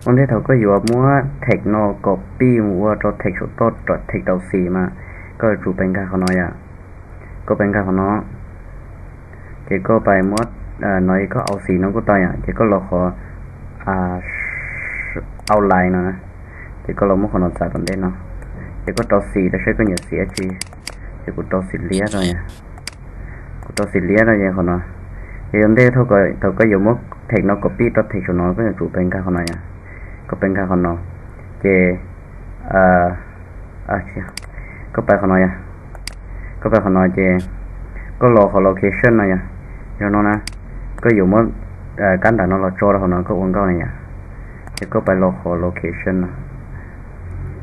Ua ntej thaum koj yuav muab text no copy mus ua rau text saum toj, text rau xim mas koj yuav tsum pes nkag qhov no yom. Koj pes nkag qhov no, ces koj pais muab, no koj au xim no kuj tau yom, ces koj los qhov outline no, ces koj los muab qhov no txav tom ntej no, ces koj rau xim rau saib koj nyiam xim dab tsi, ces kuv rau xim liab rau yom. Kuv rau xim liab rau ces qhov no, ces ua ntej thaum koj yuav muab text no copy rau text saum no koj yuav tsum pes nkag qhov no yom. Koj pes nkag qhov no, ces koj pais qhov no yom. Koj pais qhov no ces koj los qhov location no yom. Yog no na, koj yuav muab kab ntawv no los tso rau qhov no koj ua nkauj na yom. Ces koj pais los qhov location no.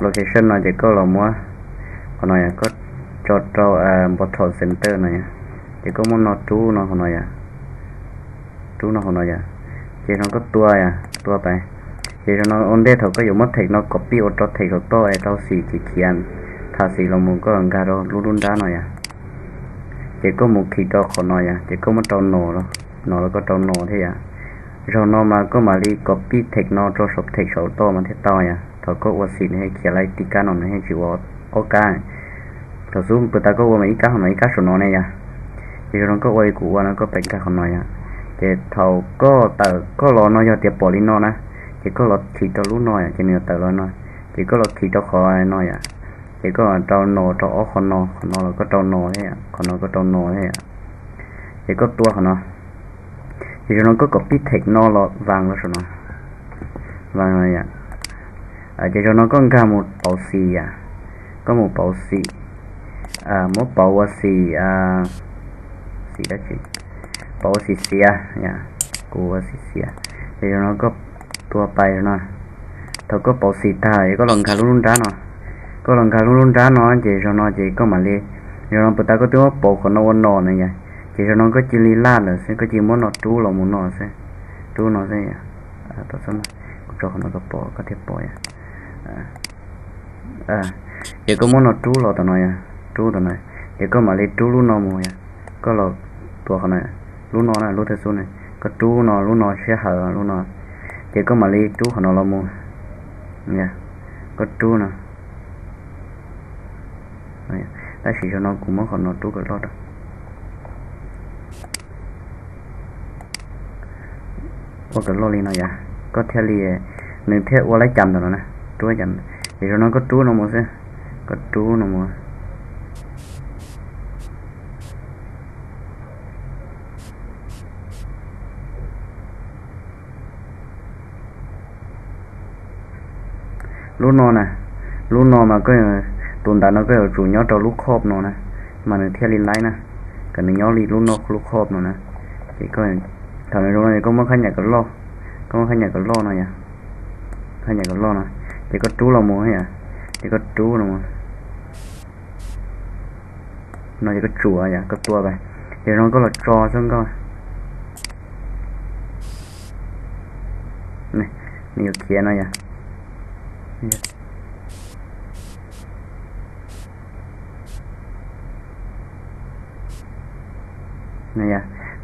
Location no ces koj los muab qhov no yom, koj tso rau bottom center no yom. Ces koj muab no rub no qhov no yom. Rub no qhov no yom. Ces no koj tua yom, tua pais. Ces no ua ntej thaum koj yuav muab text no copy ua rau text saum toj es rau xim khiav khiav, tha xim los mus koj nkag rau lub nruab nrab no yom. Ces koj mus khi rau qhov no yom, ces koj muab rau no, no los koj rau no thiab yom. Zaum no mas koj mam li copy text no rau saum text saum toj mas thiaj tau yom. Thaum koj ua xim nws thiaj khiav laib tib kab no, nws thiaj tsis ua ob kab. Thaum xub puag ta koj ua mas ib kab qhov no ib kab saum no ne yom. Ces zaum no koj ua li kuv ua no koj pes nkag qhov no yom. Ces thaum koj tawm koj los no yog tias pom li no na, ces koj los khi rau lub no yom, ces nws yuav tawm los no. Ces koj los khi rau qhov no yom. Ces koj rau no rau ob qhov no, qhov no los koj rau no thiab yom, qhov no koj rau no thiab yom. Ces koj tua qhov no. Ces zaum no koj copy text no los vas rau saum no. Vas no yom. Ces zaum no koj nkag mus pauv xim yom. Koj mus pauv xim, muab pauv ua xim, xim dab tsi, pauv ua xim xiav yom. Kuv ua xim xiav. Ces zaum no koj tua pais no. Thaum koj pauv xim tag es koj los nkag lub nruab nrab no. Koj los nkag lub nruab nrab no ces zaum no ces koj mam li, zaum no puag ta koj twb muab pauv qhov no ua no na yom. Ces zaum no koj cia li laj lawm xwb, koj cia li muab no rub los mus no xwb. Rub no xwb yom. Kuv tso qhov no koj pom koj thiaj pom yom. Ces koj muab no rub los tom no yom, rub tom no, ces koj mam li rub lub no mus yom. Koj los tua qhov no, lub no na, lub thawj xub na, koj rub no, lub no sij hawm lub no, ces koj mam li rub qhov no los mus. Koj rub no. Tab sis zaum no kuv muab qhov no rub kom loj rau. Ua kom loj li no yom, koj thiaj li, nws thiaj ua laib cas ntawm no na, rub cas. Ces zaum no koj rub no mus xwb, koj rub no mus. Lub no na, lub no mas koj, tus ntawv no koj yuav tsum nyob rau lub khop no na, mas nws thiaj li laib na, kom nws nyob li lub no lub khop no na. Ces thaum nws zoo no koj muab khab nyam kom loj, koj muab khab nyam kom loj no yom, khab nyam kom loj no, ces koj rub los mus yom, ces koj rub no mus. No ces koj tsuam yom, koj tua pais, ces zaum no koj los tso xwb nkauj. Nws yuav khiav no yom.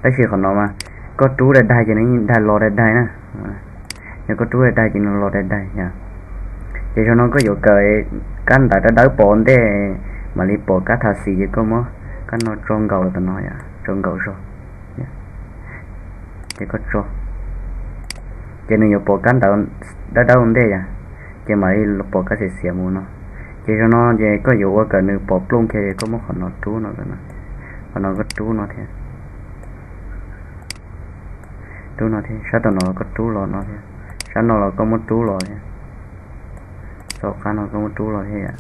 Tab sis qhov no mas koj rub daig daig ces nws yeej daig los daig daig na. Yog koj rub daig daig ces nws los daig daig yom. Ces zaum no koj yuav kawm kab ntawv dawb dawb pov ntej, mam li pom kab tha xim ces koj muab kab no tso nkaus los tom no yom, tso nkaus zog. Ces koj tso, ces nws yuav pom kab ntawv dawb dawb ua ntej yom, ces mam li pom kab xiav xiav mus no. Ces zaum no ces koj yuav ua kom nws pom plooj kiag ces koj muab qhov no rub no, qhov no koj rub no thiab, rub no thiab, sab tom no los koj rub los no thiab, sab no los koj muab rub los thiab, tom qab no koj muab rub los thiab yom.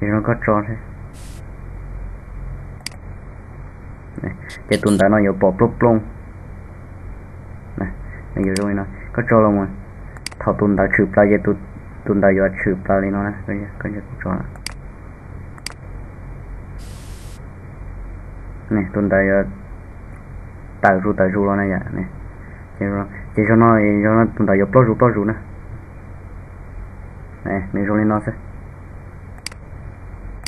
Ces no koj tso thiab. Ces tus ntawv no yuav pom plooj plooj. Nws yuav zoo li no, koj tso los mus. Thaum tus ntawv tshwm plaws ces tus ntawv yuav tshwm plaws li no na, koj tso. Tus ntawv yuav tawm zus tawm zus los na yom. Ces zaum no, zaum no tus ntawv yuav ploj zus ploj zus na. Nws zoo li no xwb.